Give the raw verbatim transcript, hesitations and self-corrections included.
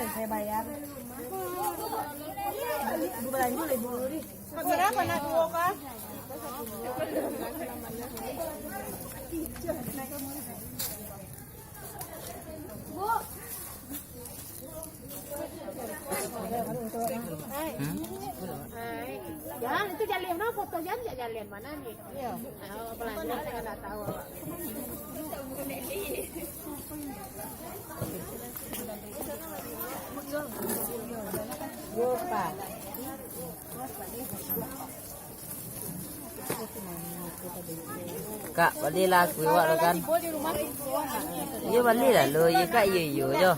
Saya bayar. Ibu belanja lah, Ibu. Berapa nak dua, Kak? Bu. Hai. Hai. Jan, itu jalin, no, foto Jan, jak jalin mana ni? Iya. Oh, belanja, saya nggak tahu, Pak. Yo, Pak. Kak, balilah kuih wak tu kan. Iyo, balilah lo. Iyo, Kak, iyo, iyo jo.